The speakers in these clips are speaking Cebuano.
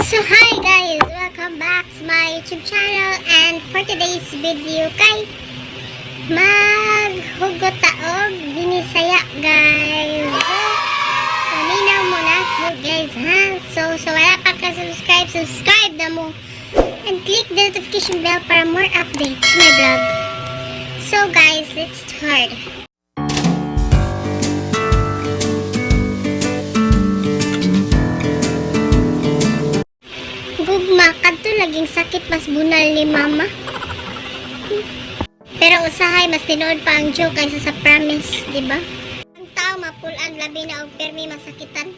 So hi guys! Welcome back to my YouTube channel, and for today's video kay maghugot ta og binisaya, guys. So, paminaw mo nako, guys, ha. So wala pa ka subscribe, subscribe na mo and click the notification bell para more updates to my vlog. So guys, let's start. Gugma, kadto laging sakit mas bunal ni mama. Pero usahay mas tinuod pa ang joke kaysa sa promise, di ba? Ang tao mapulan, labi na og permi masakitan.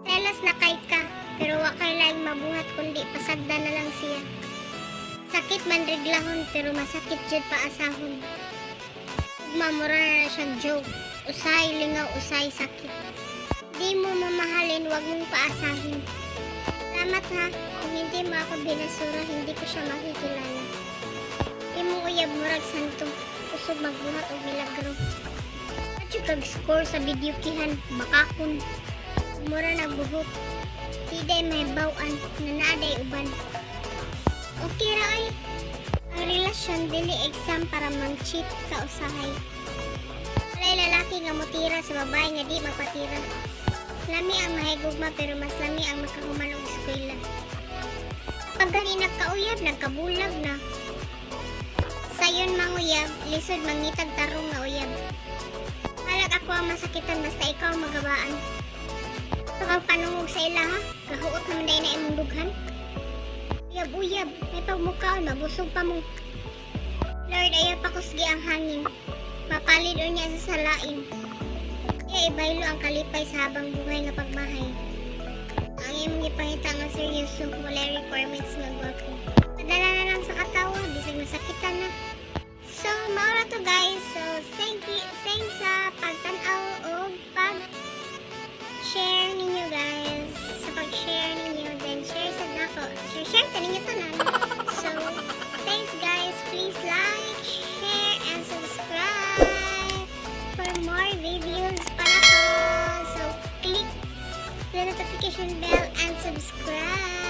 Selos na kay ka, pero wa kay laing mabuhat kundi pasagda na lang siya. Sakit man reglahon, pero masakit jud paasahon. Gugma, mura na na siyang joke. Usahay lingaw, usahay sakit. Di mo mamahalin, wag mong paasahin. Salamat ha. Kung hindi mo ako binasura, hindi ko siya makikilala. Imong uyab murag santo. Kusog magbuhat og milagro. At yung kag score sa video kihan, bakakon. Mura na buhok. Di day may bawan, na naaday uban. Okay ra ay. Ang relasyon dili exam para mang-cheat ka usahay. Walay lalaki nga mutira sa babae nga di magpatira. Lami ang mahigugma, pero mas lami ang makahuman og eskwela. Pag gani nagkauyab, nagkabulag na. Sayon manguyab, lisod mangitag tarong nga uyab. Halag ako ang masakitan basta ikaw ang magabaan. Pagkang panungog sa ila ha, kahuot naman dahil na imong dughan. Uyab-uyab, may pagmukaon, mabusog pa mo. Lord, ayaw pakusgi ang hangin. Mapalid niya sa salain. Kaya ibaylo ang kalipay sa habang buhay nga pagmahay. Ang imong gipangita nga seryoso, wala requirements nga gwapo. Padala na lang sa katawa, bisag masakitan na. So, mao ra to, guys. So, thank you, thanks sa pagtan-aw o pag share ninyo, guys. Sa pag-share ninyo, then share sa nako. Share, share ta ninyo tanan. So, thanks guys. Please like, share, and subscribe for more videos para ko. So, click the notification bell and subscribe.